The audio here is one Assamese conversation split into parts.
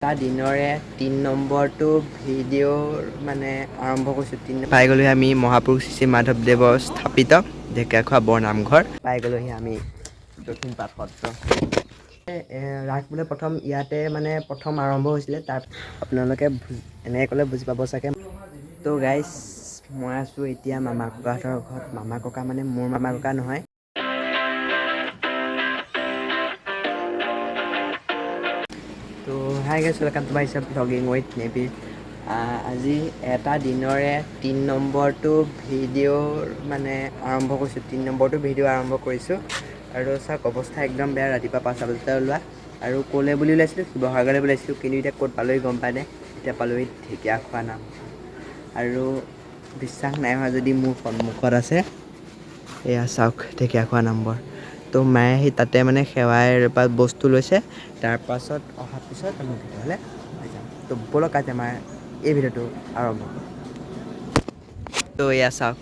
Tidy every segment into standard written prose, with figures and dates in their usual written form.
এটা দিনৰে 3 নম্বৰটো ভিডিঅ'ৰ মানে আৰম্ভ কৰিছোঁ। তিনি পাই গ'লোহি আমি মহাপুৰুষ শ্ৰী শ্ৰী মাধৱদেৱৰ স্থাপিত ঢেকীয়াখোৱা বৰনামঘৰ। পাই গ'লোহি আমি দক্ষিণ পাট সত্ৰ। ৰাস বোলে প্ৰথম ইয়াতে মানে প্ৰথম আৰম্ভ হৈছিলে। তাৰ আপোনালোকে এনেকৈ ক'লে বুজি পাব চাগে। তো গাইজ, মই আছোঁ এতিয়া মামা ককাহঁতৰ ঘৰত। মামা ককা মানে মোৰ মামা ককা নহয়। তো hi guys, welcome to my self vlogging with Nebi. আজি এটা দিনৰে 3 নম্বৰটো ভিডিঅ'ৰ মানে আৰম্ভ কৰিছোঁ। 3 নম্বৰটো ভিডিঅ' আৰম্ভ কৰিছোঁ। আৰু চাওক, অৱস্থা একদম বেয়া। ৰাতিপুৱা 5টা বজাতে ওলোৱা আৰু ক'লৈ বুলি ওলাইছিলোঁ, শিৱসাগৰলৈ ওলাইছিলোঁ। কিন্তু এতিয়া ক'ত পালোহি গম পাই নাই। এতিয়া পালোহি ঢেকীয়াখোৱা নাম। আৰু বিশ্বাস নাই হোৱা যদি মোৰ সন্মুখত আছে, এয়া চাওক, ঢেকীয়াখোৱা নামঘৰ। তো মায়ে আহি তাতে মানে সেৱাই পৰা বস্তু লৈছে। তাৰপাছত অহাৰ পিছত আমি ভিতৰলৈ সোমাই যাম। তো ব'লক, আজি আমাৰ এই ভিডিঅ'টো আৰম্ভ কৰোঁ। তো এয়া চাওক,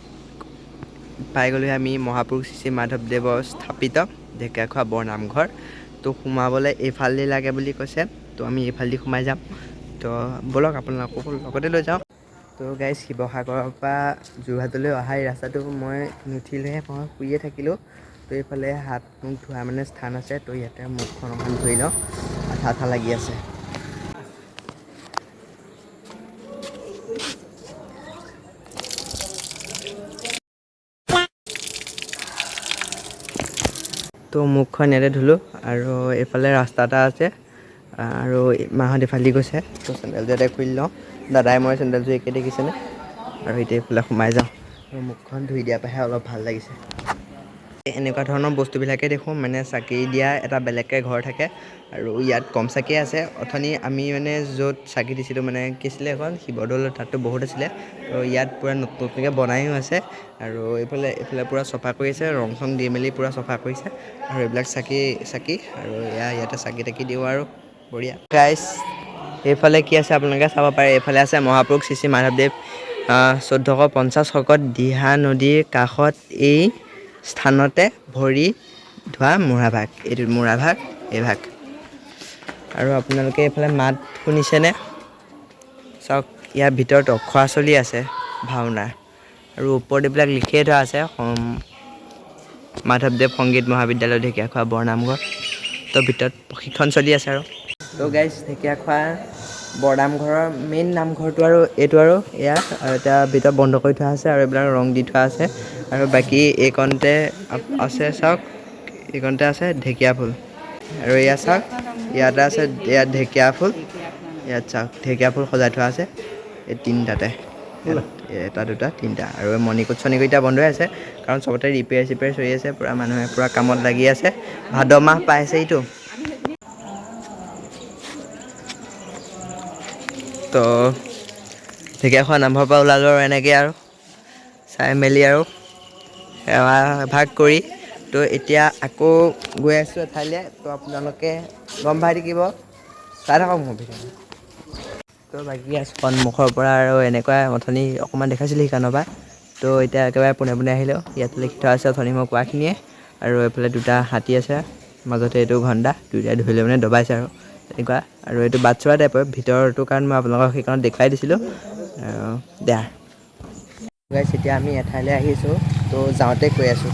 পাই গ'লোহি আমি মহাপুৰুষ শ্ৰী শ্ৰী মাধৱদেৱৰ স্থাপিত ঢেকীয়াখোৱা বৰনামঘৰ। তো সোমাবলৈ এইফালেদি লাগে বুলি কৈছে, তো আমি এইফালেদি সোমাই যাম। তো ব'লক, আপোনালোককো লগতে লৈ যাওঁ। তো গাইজ, শিৱসাগৰৰ পৰা যোৰহাটলৈ অহা এই ৰাস্তাটো মই নুঠিলেহে, মই শুইয়ে থাকিলোঁ। তো এইফালে হাত মুখ ধোৱা মানে স্থান আছে। তো ইয়াতে মুখখন অকণমান ধুই লওঁ, আঠা আঠা লাগি আছে। তো মুখখন ইয়াতে ধুলোঁ। আৰু এইফালে ৰাস্তা এটা আছে আৰু মাহঁত এইফালেদি গৈছে। তো চেণ্ডেলযোৰ ইয়াতে খুলি লওঁ। দাদাই মই চেণ্ডেলযোৰ একে, দেখিছেনে? আৰু এতিয়া এইফালে সোমাই যাওঁ। আৰু মুখখন ধুই দিয়াৰ পৰাহে অলপ ভাল লাগিছে। এনেকুৱা ধৰণৰ বস্তুবিলাকে দেখোঁ, মানে চাকি দিয়া এটা বেলেগকৈ ঘৰ থাকে আৰু ইয়াত কম চাকিয়ে আছে। অথনি আমি মানে য'ত চাকি দিছিলোঁ, মানে কি আছিলে এখন শিৱদৌল, তাততো বহুত আছিলে। তো ইয়াত পূৰা নতুন নতুনকৈ বনায়ো আছে। আৰু এইফালে এইফালে পূৰা চফা কৰি আছে, ৰং চং দি মেলি পূৰা চফা কৰিছে। আৰু এইবিলাক চাকি চাকি আৰু এয়া ইয়াতে চাকি তাকি দিওঁ আৰু বঢ়িয়া। গাইজ, এইফালে কি আছে আপোনালোকে চাব পাৰে। এইফালে আছে মহাপুৰুষ শ্ৰী শ্ৰী মাধৱদেৱ 1450 শকত দিহা নদীৰ কাষত এই স্থানতে ভৰি ধোৱা মূঢ়াভাগ, এইটো মূঢ়াভাগ, এইভাগ। আৰু আপোনালোকে এইফালে মাত শুনিছেনে? চাওক, ইয়াৰ ভিতৰত অখৰা চলি আছে ভাওনা। আৰু ওপৰত এইবিলাক লিখিয়ে থোৱা আছে, মাধৱদেৱ সংগীত মহাবিদ্যালয় ঢেকীয়াখোৱা বৰনামঘৰ। তো ভিতৰত প্ৰশিক্ষণ চলি আছে। আৰু তো গাইজ, ঢেকীয়াখোৱা বৰনামঘৰৰ মেইন নামঘৰটো আৰু এইটো আৰু এয়া। আৰু এতিয়া ভিতৰত বন্ধ কৰি থোৱা আছে আৰু এইবিলাক ৰং দি থোৱা আছে। আৰু বাকী এইকণতে আছে, চাওক, এইকণতে আছে ঢেকীয়া ফুল। আৰু এয়া চাওক, ইয়াতে আছে, ইয়াত ঢেকীয়া ফুল। ইয়াত চাওক, ঢেকীয়া ফুল সজাই থোৱা আছে এই তিনিটাতে, এটা দুটা তিনিটা। আৰু মণিকূট চণিকূট এতিয়া বন্ধ হৈ আছে, কাৰণ চবতে ৰিপেয়াৰ চিপেয়াৰ চলি আছে। পূৰা মানুহে পূৰা কামত লাগি আছে। ভাদ মাহ পাইছে এইটো। তো ঢেকীয়াখোৱা নামঘৰৰ পৰা ওলালোঁ আৰু এনেকৈ আৰু চাই মেলি আৰু সেৱা ভাগ কৰি। তো এতিয়া আকৌ গৈ আছোঁ এঠাইলৈ। তো আপোনালোকে গম পাই থাকিব, চাই থাকক মোৰ ভিডিঅ'। তো বাকী আছোঁ সন্মুখৰ পৰা আৰু এনেকুৱা অথনি অকণমান দেখাইছিলোঁ সেইকাৰণৰ পৰা। তো এতিয়া একেবাৰে পোনে পোনে আহিলোঁ। ইয়াত লিখি থোৱা আছে অথনি মই কোৱাখিনিয়ে। আৰু এইফালে দুটা হাতী আছে, মাজতে এইটো ঘণ্টা, দুয়োটাই ধৰি লৈ মানে দবাইছে আৰু তেনেকুৱা। আৰু এইটো বাটচৰা টাইপৰ ভিতৰটো, কাৰণ মই আপোনালোকক সেইখনত দেখুৱাই দিছিলোঁ। আৰু দিয়া গাইছ, এতিয়া আমি এঠাইলৈ আহিছোঁ। তো যাওঁতে কৈ আছোঁ।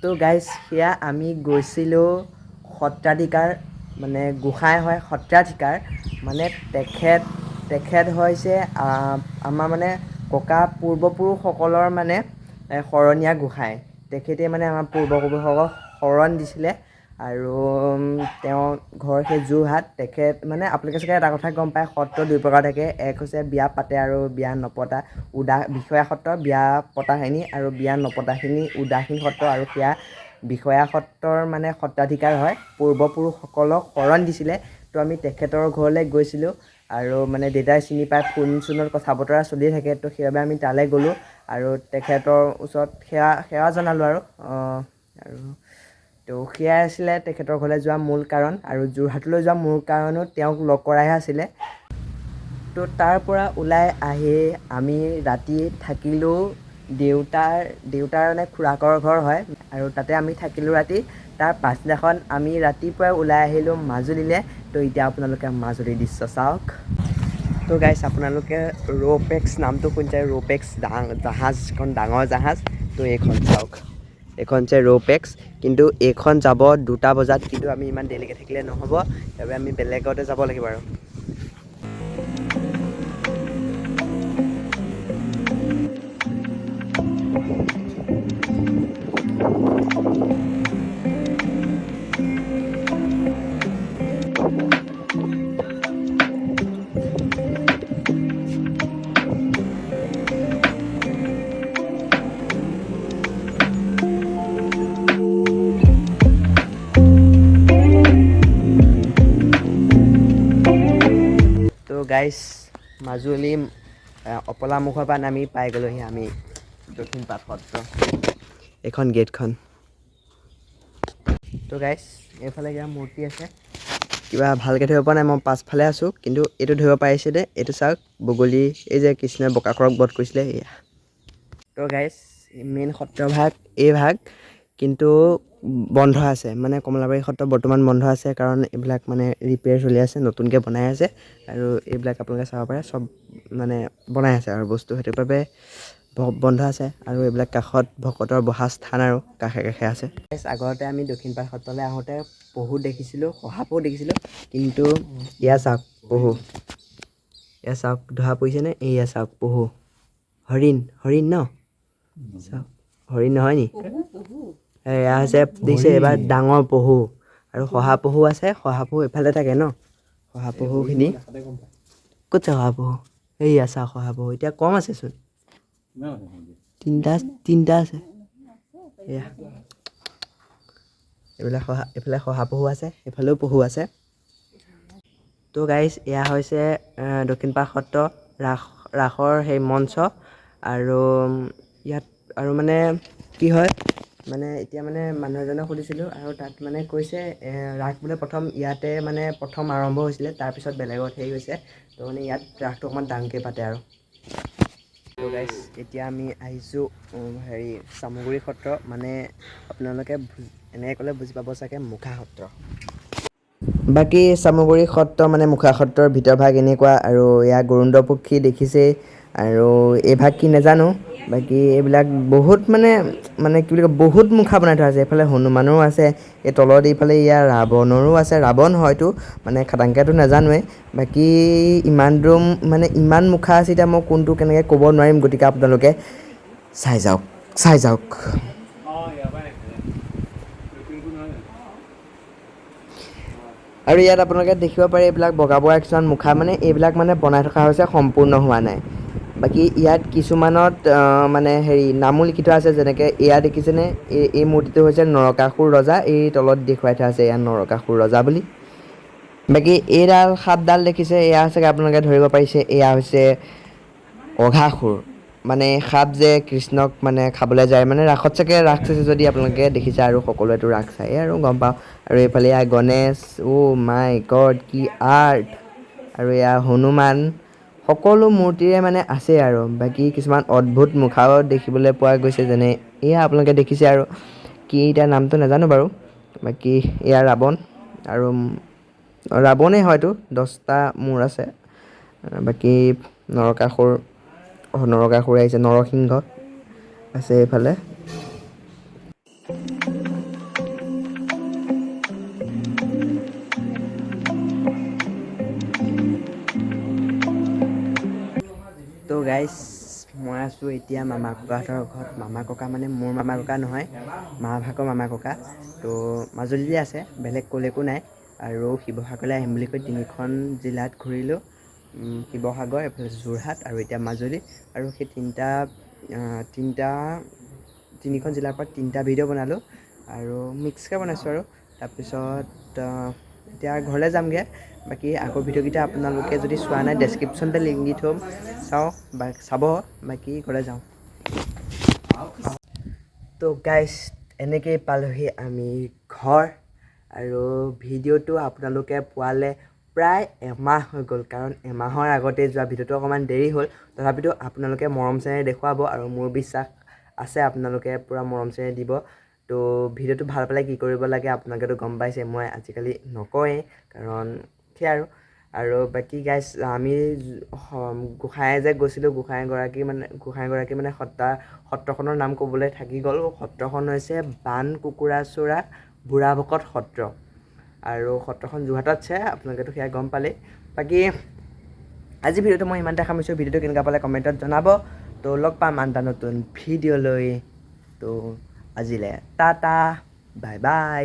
তো গাইজ, সেয়া আমি গৈছিলোঁ সত্ৰাধিকাৰ, মানে গোসাঁই হয় সত্ৰাধিকাৰ, মানে তেখেত তেখেত হৈছে আমাৰ মানে ককা পূৰ্বপুৰুষসকলৰ মানে শৰণীয়া গোসাঁই। তেখেতে মানে আমাৰ পূৰ্বপুৰুষসকলক শৰণ দিছিলে। আৰু তেওঁ ঘৰ সেই যোৰহাট। তেখেত মানে আপোনালোকে চাগে এটা কথা গম পায়, সত্ৰ দুই প্ৰকাৰ থাকে। এক হৈছে বিয়া পাতে আৰু বিয়া নপতা বিষয়া সত্ৰ, বিয়া পতাখিনি, আৰু বিয়া নপতাখিনি উদাসীন সত্ৰ। আৰু সেয়া বিষয়া সত্ৰৰ মানে সত্ৰাধিকাৰ হয়, পূৰ্বপুৰুষসকলক শৰণ দিছিলে। তো আমি তেখেতৰ ঘৰলৈ গৈছিলোঁ। আৰু মানে দেউতাই চিনি পায়, ফোন চোনত কথা বতৰা চলি থাকে। তো সেইবাবে আমি তালৈ গ'লোঁ আৰু তেখেতৰ ওচৰত সেৱা সেৱা জনালোঁ। আৰু আৰু তো সেয়াই আছিলে তেখেতৰ ঘৰলৈ যোৱা মূল কাৰণ। আৰু যোৰহাটলৈ যোৱা মূল কাৰণো তেওঁক লগ কৰাহে আছিলে। তো তাৰ পৰা ওলাই আহি আমি ৰাতি থাকিলোঁ দেউতাৰ দেউতাৰ মানে খুৰাকৰ ঘৰ হয় আৰু তাতে আমি থাকিলোঁ ৰাতি। তাৰ পাছদিনাখন আমি ৰাতিপুৱাই ওলাই আহিলোঁ মাজুলীলৈ। তো এতিয়া আপোনালোকে মাজুলীৰ দৃশ্য চাওক। তো গাইছ, আপোনালোকে ৰ'পেক্স নামটো শুনিছে, ৰ'পেক্স জাহাজখন, ডাঙৰ জাহাজ। তো এইখন চাওক, এইখন হৈছে ৰ'পেক্স। কিন্তু এইখন যাব 2টা বজাত, কিন্তু আমি ইমান দেৰিলৈকে থাকিলে নহ'ব, সেইবাবে আমি বেলেগতে যাব লাগিব আৰু। তো গাইছ, মাজুলী অপলামুখৰ পৰা নামি পাই গ'লোহি আমি দক্ষিণপাট সত্ৰ, এইখন গেটখন। তো গাইছ, এইফালে কিবা মূৰ্তি আছে, কিবা ভালকৈ ধৰিব পৰা নাই, মই পাছফালে আছোঁ, কিন্তু এইটো ধৰিব পাৰিছে দে। এইটো চাওক, বগলী, এই যে কৃষ্ণই বকাসুৰক বধ কৰিছিলে, এয়া। তো গাইছ, মেইন সত্ৰভাগ এই ভাগ কিন্তু বন্ধ আছে, মানে কমলাবাৰী সত্ৰ বৰ্তমান বন্ধ আছে, কাৰণ এইবিলাক মানে ৰিপেয়াৰ চলি আছে, নতুনকৈ বনাই আছে। আৰু এইবিলাক আপোনালোকে চাব পাৰে, চব মানে বনাই আছে আৰু বস্তু, সেইটো বাবে বন্ধ আছে। আৰু এইবিলাক কাষত ভকতৰ বহা স্থান আৰু কাষে কাষে আছে। আগতে আমি দক্ষিণপাট সত্ৰলৈ আহোঁতে পহু দেখিছিলোঁ, শহাপহু দেখিছিলোঁ, কিন্তু এয়া চাওক পহু, এয়া চাওক ধৰা পৰিছেনে, এয়া চাওক পহু, হৰিণ, হৰিণ ন, চাওক হৰিণ নহয় নি, এয়া হৈছে দেখিছে এইবাৰ ডাঙৰ পহু। আৰু শহাপহু আছে, শহাপহু এইফালে থাকে ন, শহাপহুখিনি ক'ত আছে, শহাপহু এইয়া চাওক শহাপহু, এতিয়া কম আছেচোন, তিনিটা আছে। এয়া এইবিলাক এইফালে শহাপহু আছে, এইফালেও পহু আছে। তো গাইজ, এয়া হৈছে দক্ষিণপাট সত্ৰ ৰাসৰ সেই মঞ্চ। আৰু ইয়াত আৰু মানে কি হয়, মানে এতিয়া মানে মানুহ এজনক সুধিছিলোঁ আৰু তাত মানে কৈছে, ৰাস বোলে প্ৰথম ইয়াতে মানে প্ৰথম আৰম্ভ হৈছিলে, তাৰপিছত বেলেগত হেৰি হৈছে। তো মানে ইয়াত ৰাসটো অকণমান ডাঙৰকৈ পাতে আৰু। তো গাইজ, এতিয়া আমি আহিছোঁ, হেৰি চামগুৰি সত্ৰ, মানে আপোনালোকে এনেকৈ ক'লে বুজি পাব চাগে, মুখা সত্ৰ। বাকী চামগুৰি সত্ৰ মানে মুখা সত্ৰৰ ভিতৰভাগ এনেকুৱা। আৰু এয়া গৰুণ্ড পক্ষী দেখিছেই, আৰু এইভাগ কি নাজানো। বাকী এইবিলাক বহুত মানে, মানে কি বুলি কয়, বহুত মুখা বনাই থোৱা আছে। এইফালে হনুমানৰো আছে, এই তলত এইফালে ইয়াৰ ৰাৱণৰো আছে, ৰাৱণ হয়তো মানে খাটাংকেতো নাজানোৱে। বাকী ইমান দূৰ মানে ইমান মুখা আছে, এতিয়া মই কোনটো কেনেকৈ ক'ব নোৱাৰিম, গতিকে আপোনালোকে চাই যাওক, চাই যাওক। আৰু ইয়াত আপোনালোকে দেখিব পাৰে এইবিলাক বগা বগা কিছুমান মুখা, মানে এইবিলাক মানে বনাই থকা হৈছে, সম্পূৰ্ণ হোৱা নাই। বাকী ইয়াত কিছুমানত মানে হেৰি নামো লিখি থোৱা আছে, যেনেকৈ এয়া দেখিছেনে, এই মূৰ্তিটো হৈছে নৰকাসুৰ ৰজা, এই তলত দেখুৱাই থোৱা আছে এয়া নৰকাসুৰ ৰজা বুলি। বাকী এইডাল সাপডাল দেখিছে, এয়া চাগে আপোনালোকে ধৰিব পাৰিছে, এয়া হৈছে অঘাসুৰ, মানে সাপ যে কৃষ্ণক মানে খাবলৈ যায়, মানে ৰাসত চাগে ৰাস চাইছে যদি আপোনালোকে দেখিছে, আৰু সকলোৱেতো ৰাস চায় আৰু গম পাওঁ। আৰু এইফালে এয়া গণেশ, অ' মাই গড কি আৰ্ট, আৰু এয়া হনুমান, সকলো মূৰ্তিৰে মানে আছে আৰু। বাকী কিছুমান অদ্ভুত মুখাও দেখিবলৈ পোৱা গৈছে, যেনে এয়া আপোনালোকে দেখিছে আৰু কি এতিয়া নামটো নাজানো বাৰু। বাকী এয়া ৰাৱণ, আৰু ৰাৱণেই হয়তো, 10টা মূৰ আছে। বাকী নৰকাসুৰ, নৰকাসুৰ আহিছে, নৰসিংহ আছে এইফালে। তো গাইজ, মই আছোঁ এতিয়া মামা ককাহঁতৰ ঘৰত। মামা ককা মানে মোৰ মামা ককা নহয়, মা ভাগৰ মামা ককা। তো মাজুলীতে আছে, বেলেগ ক'লৈকো নাই। আৰু শিৱসাগৰলৈ আহিম বুলি কৈ তিনিখন জিলাত ঘূৰিলোঁ, শিৱসাগৰ, এইফালে যোৰহাট আৰু এতিয়া মাজুলী। আৰু সেই তিনিখন জিলাৰ পৰা তিনিটা ভিডিঅ' বনালোঁ আৰু মিক্সকৈ বনাইছোঁ আৰু। তাৰপিছত এতিয়া ঘৰলৈ যামগৈ। বাকী আগৰ ভিডিঅ'কেইটা আপোনালোকে যদি চোৱা নাই, ডেছক্ৰিপশ্যনতে লিংক দি থ'ম, চাওক বা চাব। বাকী ঘৰলৈ যাওঁ। তো গাইজ, এনেকেই পালোহি আমি ঘৰ। আৰু ভিডিঅ'টো আপোনালোকে পোৱালে প্ৰায় এমাহ হৈ গ'ল, কাৰণ এমাহৰ আগতে যোৱা ভিডিঅ'টো অকণমান দেৰি হ'ল। তথাপিতো আপোনালোকে মৰম চেনেহ দেখুৱাব আৰু মোৰ বিশ্বাস আছে আপোনালোকে পূৰা মৰম চেনেহ দিব। তো ভিডিঅ'টো ভাল পালে কি কৰিব লাগে আপোনালোকেতো গম পাইছে, মই আজিকালি নকওঁৱেই, কাৰণ সেয়াই আৰু। আৰু বাকী গাইজ, আমি গোঁসাই যে গৈছিলোঁ, গোঁসাইগৰাকী মানে সত্ৰখনৰ নাম ক'বলৈ থাকি গ'ল। সত্ৰখন হৈছে বান কুকুৰাচোৰা বুঢ়াভকত সত্ৰ আৰু সত্ৰখন যোৰহাটত আছে। আপোনালোকেতো সেয়া গম পালেই। বাকী আজি ভিডিঅ'টো মই ইমানতে সামৰিছোঁ। ভিডিঅ'টো কেনেকুৱা পালে কমেণ্টত জনাব। তো লগ পাম আন এটা নতুন ভিডিঅ'লৈ। তো আজিলৈ টাটা, বাই বাই।